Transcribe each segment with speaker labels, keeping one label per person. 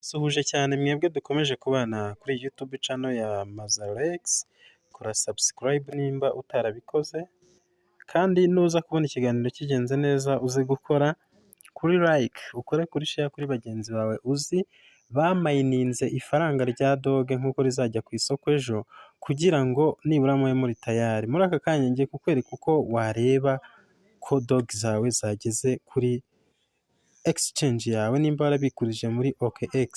Speaker 1: Suhuje cyane mwebwe dukomeje kubana kuri YouTube channel ya Mazarex, kora subscribe nimba utarabikoze, kandi nuza kubona ikiganiro kigenze neza uze gukora kuri like, ukore kuri share kuri bagenzi bawe uzi bamayininze ifaranga rya Doge nk'uko rizajya ku isoko ejo, kugira ngo nibura mube muri tayari. Muri aka kanya ngiye kukwereka uko wareba ko Doge zawe zageze kuri exchange yawe nimba warabikurije muri OKX.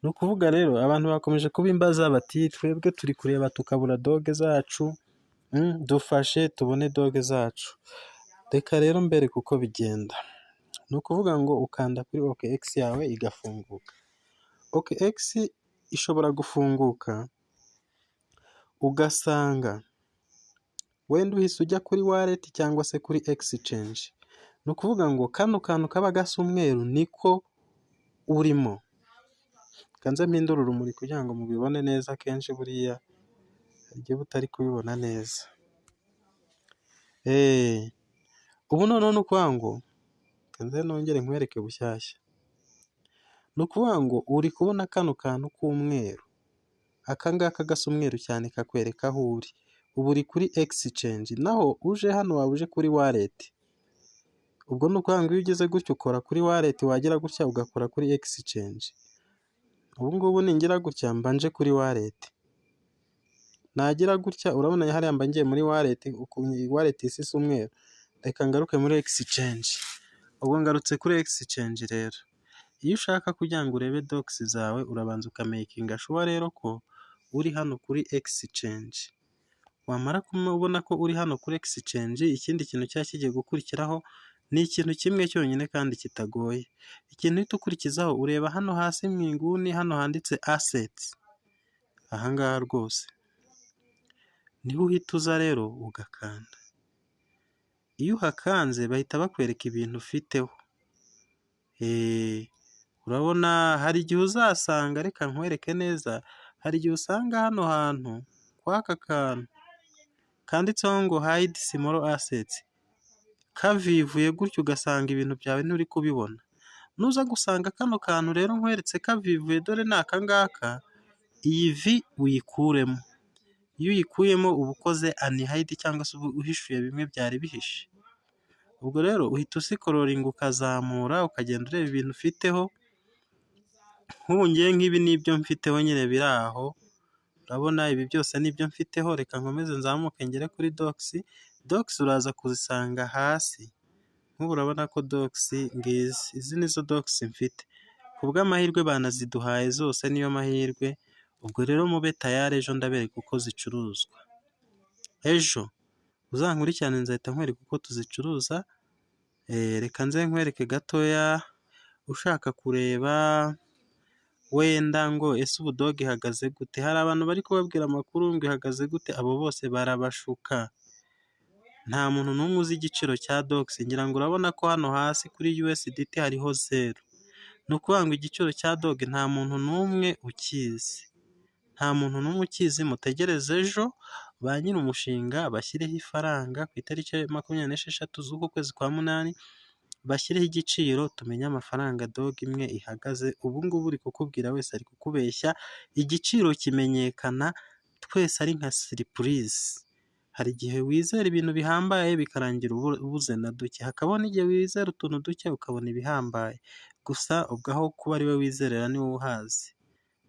Speaker 1: Ni ukuvuga rero abantu bakomeje kubimbaza bati: "Twebwe turi kureba tukabura Doge zacu, dufashe tubone Doge zacu." Reka rero mbereke uko bigenda. Ni ukuvuga ngo ukanda kuri OKX yawe igafunguka. OKX ishobora gufunguka ugasanga wenda uhise ujya kuri wallet cyangwa se kuri exchange. Ni ukuvuga ngo kano kantu kaba gasa umweru niko urimo. Reka nze mpindure urumuri kugira ngo mubibone neza, akenshi buriya hari igihe uba utari kubibona neza. Ubu noneho ni ukuvuga ngo, reka nze nongere nkwereke bushyashya. Ni ukuvuga ngo uri kubona kano kantu k'umweru, aka ngaka gasa umweru cyane kakwereka aho uri. Ubu uri kuri exchange, naho uje hano waba uje kuri wallet. Ubwo ni ukuvuga ngo iyo ugeze gutya ukora kuri wallet, wagira gutya ugakora kuri exchange. Ubu ngubu ningira gutya mba nje kuri wallet. Nagira gutya urabona hariya mba ngiye muri wallet, wallet isa umweru. Reka ngaruke muri exchange. Ubwo ngarutse kuri exchange rero. Iyo ushaka kugira ngo urebe Dogs zawe, urabanza ukamakinga sure rero ko uri hano kuri exchange. Wamara kubona ko uri hano kuri exchange, ikindi kintu cyaba kigiye gukurikiraho ni ikintu kimwe cyonyine kandi kitagoye. Ikintu uhita ukurikizaho, ureba hano hasi mu inguni hano handitse assets, aha ngaha rwose niho uhita uza rero ugakanda. Iyo uhakanze bahita bakwereka ibintu ufiteho. Urabona hari igihe uzasanga, reka nkwereke neza, hari igihe usanga hano hantu kuri aka kantu kanditseho ngo "Hide small assets" kavivuye gutyo, ugasanga ibintu byawe nturi kubibona. Nuza gusanga kano kantu rero nkweretse kavivuye, dore ni aka ngaka, iyi V uyikuremo. Iyo uyikuyemo uba ukoze unhide cyangwa se uba uhishuye bimwe byari bihishe. Ubwo rero uhita uscrollinga ukazamura, ukagenda ureba ibintu ufiteho, nk'ubu ngewe nk'ibi ni ibyo mfiteho nyine biri aho, urabona ibi byose ni ibyo mfiteho, reka nkomeze nzamuke ngere kuri Dogs. Dogs uraza kuzisanga hasi, nk'ubu urabona ko Dogs ngizi, izi nizo Dogs mfite. Ku bw'amahirwe banaziduhaye zose, niyo mahirwe, ubwo rero mube tayari, ejo ndabereka uko zicuruzwa. Ejo uzankurikirane, nzahita nkwereka uko tuzicuruza, reka nze nkwereke gatoya, ushaka kureba wenda ngo ese ubu Doge ihagaze gute? Hari abantu bari kubabwira amakuru ngo ihagaze gute, abo bose barabashuka. Nta muntu n'umwe uzi igiciro cya Dogs, ngira ngo urabona ko hano hasi kuri USDT hariho zeru. Ni ukuvuga ngo igiciro cya Doge nta muntu n'umwe ukizi. Nta muntu n'umwe ukizi, mutegereze ejo ba nyir'umushinga bashyireho ifaranga ku itariki 26 z'uku kwezi kwa munani, bashyireho igiciro tumenye amafaranga Doge imwe ihagaze. Ubu ngubu uri kukubwira wese ari kukubeshya, igiciro kimenyekana twese ari nka surprise. Hari igihe wizera ibintu bihambaye bikarangira ubuze na duke, hakabaho n'igihe wizera utuntu duke ukabona ibihambaye, gusa ubwo aho kuba ari we wizerera ni wowe uhazi,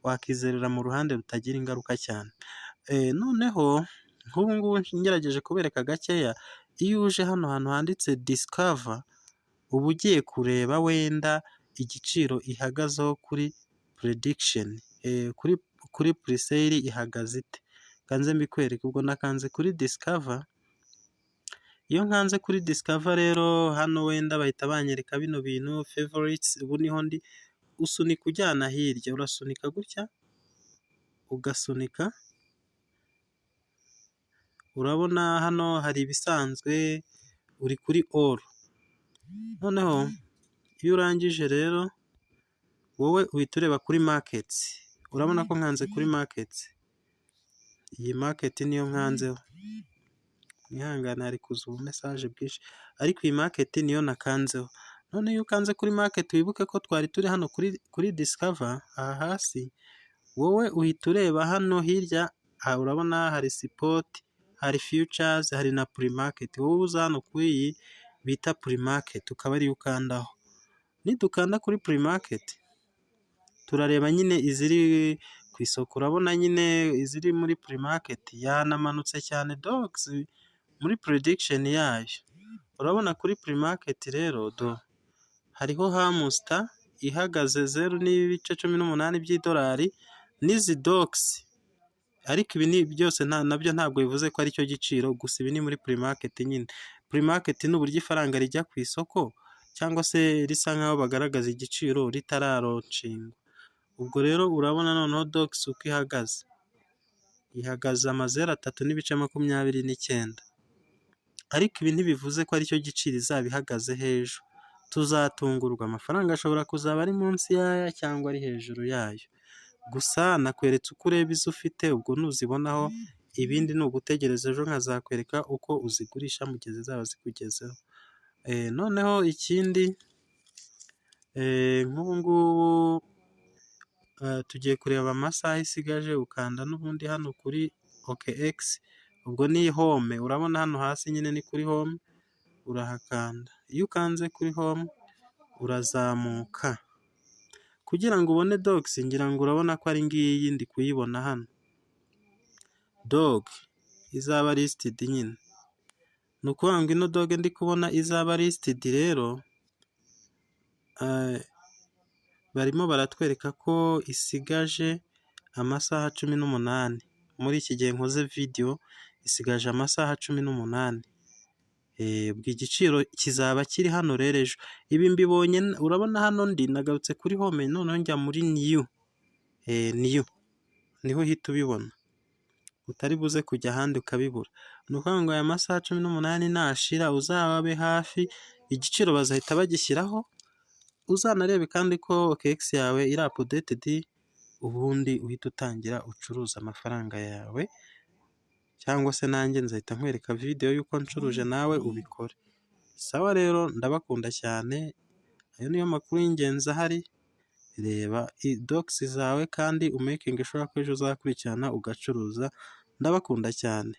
Speaker 1: wakizerera mu ruhande rutagira ingaruka cyane. Noneho nk'ubu ngubu ngerageje kubereka gakeya, iyo uje hano hantu handitse "Discover", uba ugiye kureba wenda igiciro ihagazeho kuri prediction, kuri presale ihagaze ite? Reka nze mbikwereke, ubwo nakanze kuri "Discover", iyo nkanze kuri "Discover" rero hano wenda bahita banyereka bino bintu "Favorites", ubu niho ndi, usunika ujyana hirya, urasunika gutya, ugasunika, urabona hano hari ibisanzwe, uri kuri "All", noneho iyo urangije rero wowe uhita ureba kuri "Market", urabona ko nkanze kuri "Market", iyi "Market" niyo nkanzeho, mwihangane hari kuza ubumessage bwinshi, ariko iyi "Market" niyo nakanzeho, noneho None iyo ukanze kuri market, wibuke ko twari turi hano kuri discover aha hasi, wowe uhita ureba hano hirya. Aha urabona hari spot, hari futures, hari na pre-market. Wowe uza hano kuri iyi bita pre-market, ukaba ariyo ukandaho. Nidukanda kuri pre-market, turareba nyine iziri ku isoko. Urabona nyine iziri muri pre-market yanamanutse cyane Dogs muri prediction yayo. Urabona kuri pre-market rero do hariho Hamster ihagaze 0.18 by'idolari n'izi Dogs, ariko ibi ni byose nabyo ntabwo bivuze ko aricyo giciro gusa, ibi ni muri pre-market nyine. Pre-market ni uburyo ifaranga rijya ku isoko cyangwa se risa nkaho bagaragaza igiciro ritaralaunchingwa. Ubwo rero urabona noneho Dogs uko ihagaze, ihagaze 3.29, ariko ibi ntibivuze ko aricyo giciro izaba ihagaze ejo, tuzatungurwa, amafaranga ashobora kuzaba ari munsi y'aya cyangwa ari hejuru yayo. Gusa nakweretse uko ureba izo ufite, ubwo nuzibonaho ibindi ni ugutegereza ejo nkazakwereka uko uzigurisha mu gihe zizaba zikugezeho. Noneho ikindi, nk'ubu ngubu tugiye kureba amasaha isigaje, ukanda n'ubundi hano kuri OKX, ubwo ni home, urabona hano hasi nyine ni kuri home, urahakanda. Iyo ukanze kuri home urazamuka kugira ngo ubone Dogs, ngira ngo urabona ko ari ngiyi ndi kuyibona hano. Doge izaba listed nyine. Ni ukuvuga ngo ino Doge ndi kubona izaba listed rero, barimo baratwereka ko isigaje amasaha 18. Muri iki gihe nkoze video isigaje amasaha 18. Ubwo igiciro kizaba kiri hano rero ejo. Ibi mbibonye, urabona hano ndi nagarutse kuri home, noneho njya muri new. New niho uhita ubibona, utari buze kujya ahandi ukabibura. Ni ukuvuga ngo aya masaha 18 nashira uzababe hafi, igiciro bazahita bagishyiraho, uzanarebe kandi ko OKX yawe iri updated, ubundi uhite utangira ucuruza amafaranga yawe, cyangwa se nanjye nzahita nkwereka video y'uko ncuruje nawe ubikore. Sawa rero ndabakunda cyane, ayo niyo makuru y'ingenzi ahari, reba Dogs zawe kandi umakinge sure ko ejo uzakurikirana ugacuruza, ndabakunda cyane.